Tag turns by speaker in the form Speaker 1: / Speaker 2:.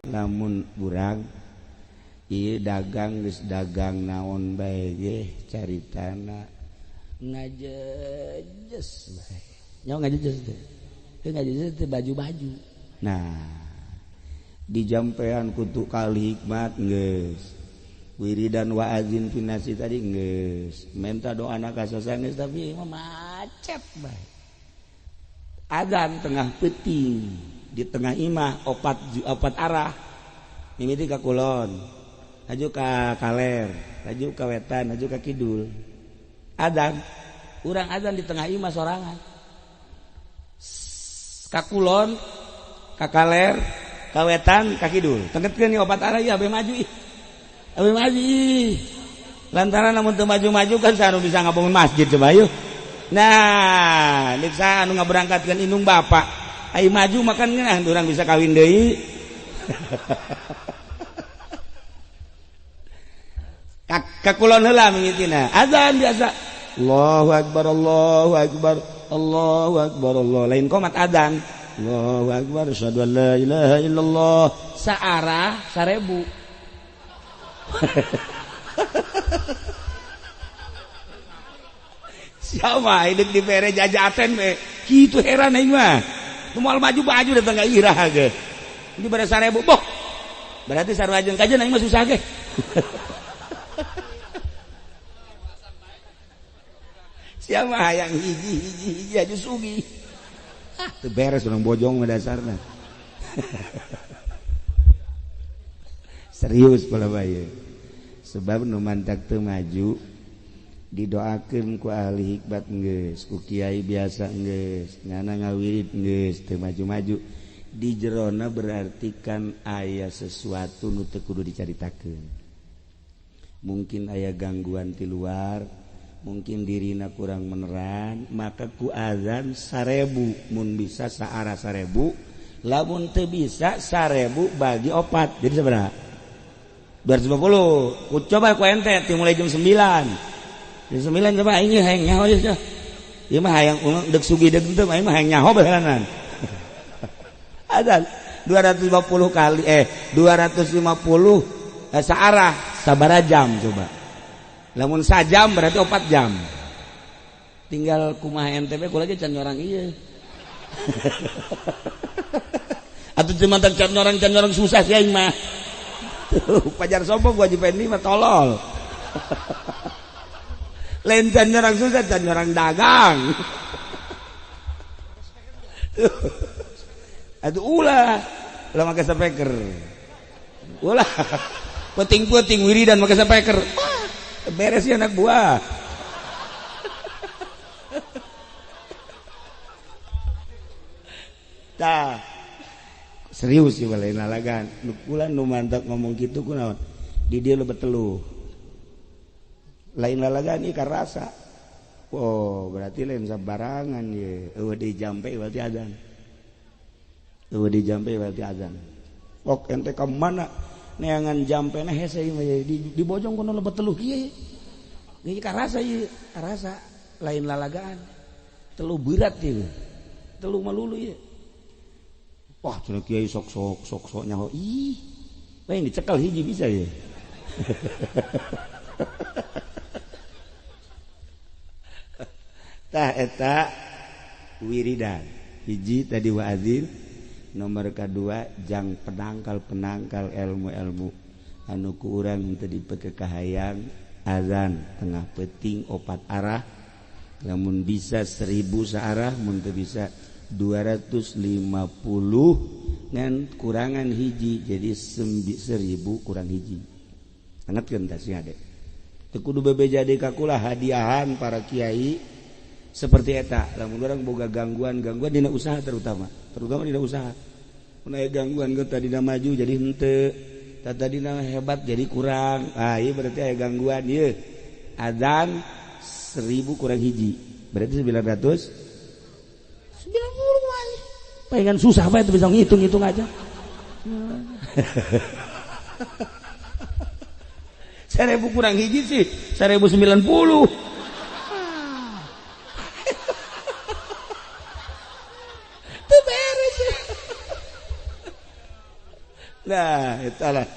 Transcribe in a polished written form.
Speaker 1: Lamun urang ieu dagang geus dagang naon bae ge caritana ngajejes bae. Nyaho ngajejes teh. Teu ngajejes teh baju-baju. Nah, dijampean kutu kali hikmat geus. Wiridan wa azin finasi tadi geus. Menta doana ka sasang geus tapi mah macet bae. Adzan tengah peuting di tengah imah opat arah. Mimiti ka kulon, laju ka kaler, laju ka wetan, laju ka kidul. Adzan, urang adzan di tengah imah sorangan. Ka kulon, ka kaler, ka wetan, ka kidul. Tenggetkeun ieu opat arah ieu abe maju ih. Abe maju ih. Lantaran lamun teu maju-maju kan saha nu bisa ngabangun masjid coba yeuh. Nah, deuk saha anu ngaberangkatkeun indung bapak. Ai maju makan ngeunah urang bisa kawin deui. Kakulon heula mimitina. Azan biasa. Allahu akbar, Allahu akbar, Allahu akbar, Allah. Lain komat azan. Allahu akbar, asyhadu an la ilaha illallah. Saarah 1000. Siapa hidup di bere jajaten we. Kitu heran aing mah. Nu moal maju-maju datang ka irah ge. Ini bare 1000 boh. Berarti sarua jeung kajen aing mah susah ge. Siapa hayang hiji-hiji hiji aja sugi. Ah, teu beres urang bojong mah dasarna. Serius pala bae. Sebab nu mantak teu maju didoakeun ku ahli hikmat geus, ku kiai biasa geus, ngana ngawirid geus teu maju-maju. Di jerona berarti kan aya sesuatu nu teu kudu dicaritakeun. Mungkin aya gangguan ti luar, mungkin dirina kurang meneran, maka ku azan 1000 mun bisa saarah 1000, lamun teu bisa 1000 bagi opat. Jadi sabaraha? 250. Ku coba ku ente ti mulai jam 9. Jam 9 coba aing hayang nyaho ieu. Ieu mah hayang deuk sugih deuk teu aing mah hayang nyaho baheulanan. Azan 250 kali 250 saarah sabaraha jam coba. Lamun sajam berarti 4 jam. Tinggal kumaha NTB kula ge can nyorang ieu. Atuh cuma can nyorang susah sih aing mah. Tuh, pajar sombong gua Haji Pendi mah tolol. Lain can nyorang susah, can nyorang dagang. Atuh ulah, ulah make speaker. Ulah. Penting-penting wiridan make speaker. Beres ya anak buah. Tah. Serius sih lain lalagan. Nu kula nu mantak ngomong kitu kunaon? Di dieu lebet teluh. Lain lalagan ieu karasa. Oh, berarti lain sabarangan ye. Eueuh dijampe berarti azan. Eueuh dijampe berarti azan. Ok ente ka mana? Neangan jampena hese ieu mah di bojong kono lebet teluh kieu. Ieu karasa ieu, karasa lain lalagaan. Teluh berat ieu. Teluh malulu ieu. Wah, cenah kiai sok-sok sok-sok nyaho. Ih, lain dicekal hiji bisa ya. Tah eta wiridan. Hiji tadi wa azin. Nomor kedua jang penangkal-penangkal ilmu-ilmu anu ku urang teu dipeke kahayang azan tengah peuting opat arah lamun bisa 1000 saarah mun teu bisa 250 ngan kurangan hiji jadi 1000 kurang hiji. Ingatkeun tah sing ade. Teu kudu bebeja deui ka kula hadiahan para kiai seperti eta. Lamun urang boga gangguan-gangguan dina usaha terutama dina usaha. Mun aya gangguan ge tadina maju jadi henteu, tadina hebat jadi kurang. Ah ieu berarti aya gangguan ieu. Azan 1000 kurang hiji. Berarti 990 wae. Pengen susah bae bisa ngitung-ngitung aja. 1000 kurang hiji sih 1090. Teu beres. Nah, itulah.